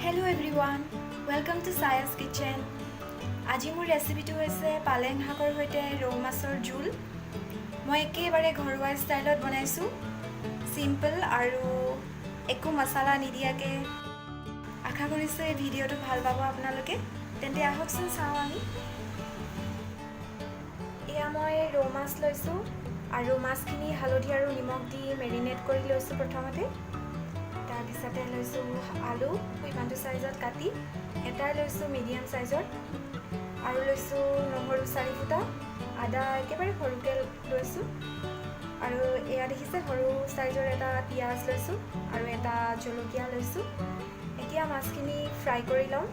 Hello everyone, welcome to Saya's Kitchen. আজি মোৰ ৰেচিপিটো হৈছে পালেং শাকৰ সৈতে ৰৌ মাছৰ জোল। মই একেবাৰে ঘৰুৱা ষ্টাইলত বনাইছোঁ, চিম্পল আৰু একো মছলা নিদিয়াকৈ। আশা কৰিছোঁ এই ভিডিঅ'টো ভাল পাব আপোনালোকে। তেন্তে আহকচোন চাওঁ আমি। এয়া মই ৰৌ মাছ লৈছোঁ আৰু মাছখিনি হালধি আৰু নিমখ দি মেৰিনেট কৰি লৈছোঁ প্ৰথমতে। তাৰপিছতে লৈছোঁ আলু, ইমানটো চাইজত কাটি এটাই লৈছোঁ মিডিয়াম চাইজৰ, আৰু লৈছোঁ নহৰু 4 ফুটা, আদা একেবাৰে সৰুকৈ লৈছোঁ, আৰু এয়া দেখিছে সৰু চাইজৰ এটা পিঁয়াজ লৈছোঁ আৰু এটা জলকীয়া লৈছোঁ। এতিয়া মাছখিনি ফ্ৰাই কৰি ল'ম।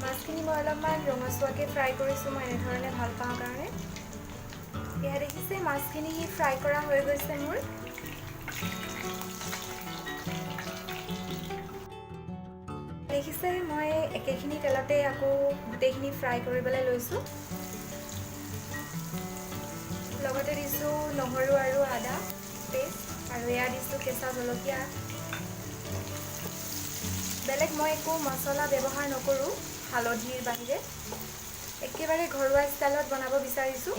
মাছখিনি মই অলপমান ৰঙচুৱাকৈ ফ্ৰাই কৰিছোঁ, মই এনেধৰণে ভাল পাওঁ কাৰণে। এয়া দেখিছে, মাছখিনি ফ্ৰাই কৰা হৈ গৈছে মোৰ। দেখিছে, মই একেখিনি তেলতে আকৌ গোটেইখিনি ফ্ৰাই কৰিবলৈ লৈছোঁ। লগতে দিছোঁ নহৰু আৰু আদা পেষ্ট আৰু এয়া দিছোঁ কেঁচা জলকীয়া। বেলেগ মই একো মছলা ব্যৱহাৰ নকৰোঁ হালধিৰ বাহিৰে। একেবাৰে ঘৰুৱা ষ্টাইলত বনাব বিচাৰিছোঁ।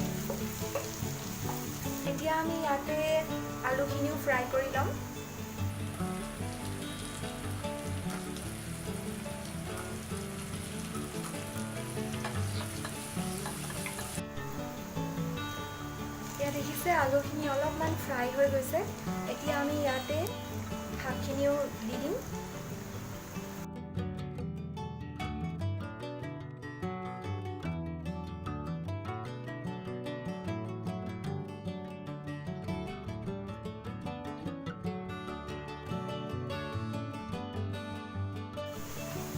এতিয়া আমি ইয়াতে আলুখিনিও ফ্ৰাই কৰি ল'ম। এতিয়া দেখিছে, আলুখিনি অলপমান ফ্ৰাই হৈ গৈছে। এতিয়া আমি ইয়াতে শাকখিনিও দি দিম।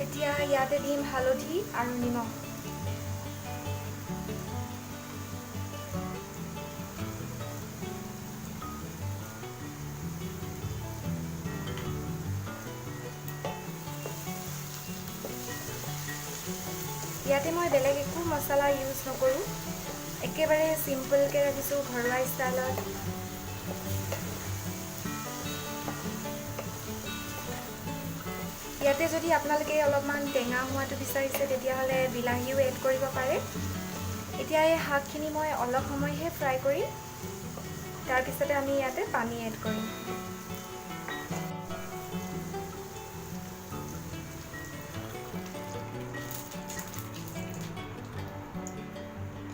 এতিয়া ইয়াতে দিম হালধি আৰু নিমখ। ইয়াতে মই বেলেগ একো মছলা ইউজ নকৰোঁ, একেবাৰে চিম্পলকৈ ৰাখিছোঁ ঘৰুৱা ষ্টাইলত। ইয়াতে যদি আপোনালোকে অলপমান টেঙা হোৱাটো বিচাৰিছে, তেতিয়াহ'লে বিলাহীও এড কৰিব পাৰে। এতিয়া এই শাকখিনি মই অলপ সময়হে ফ্ৰাই কৰিম, তাৰপিছতে আমি ইয়াতে পানী এড কৰিম।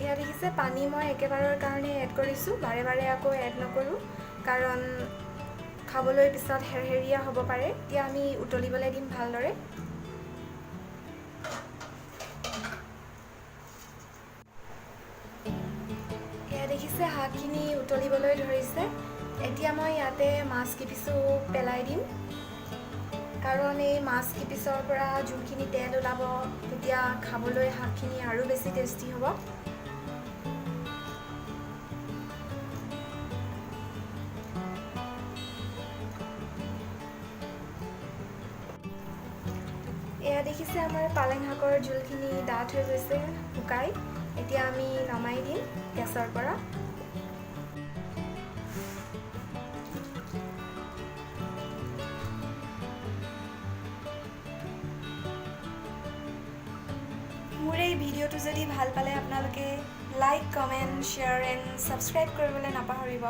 এয়া দেখিছে, পানী মই একেবাৰৰ কাৰণে এড কৰিছোঁ, বাৰে বাৰে আকৌ এড নকৰোঁ, কাৰণ খাবলৈ পিছত হেৰহেৰীয়া হ'ব পাৰে। এতিয়া আমি উতলিবলৈ দিম ভালদৰে। এয়া দেখিছে, শাকখিনি উতলিবলৈ ধৰিছে। এতিয়া মই ইয়াতে মাছ কেইপিচো পেলাই দিম, কাৰণ এই মাছ কেইপিচৰ পৰা যোনখিনি তেল ওলাব, তেতিয়া খাবলৈ শাকখিনি আৰু বেছি টেষ্টি হ'ব। এয়া দেখিছে, আমাৰ পালেং শাকৰ জোলখিনি ডাঠ হৈ গৈছে শুকাই। এতিয়া আমি নমাই দিম গেছৰ পৰা। মোৰ এই ভিডিঅ'টো যদি ভাল পালে, আপোনালোকে like, comment, share and subscribe কৰিবলৈ নাপাহৰিব।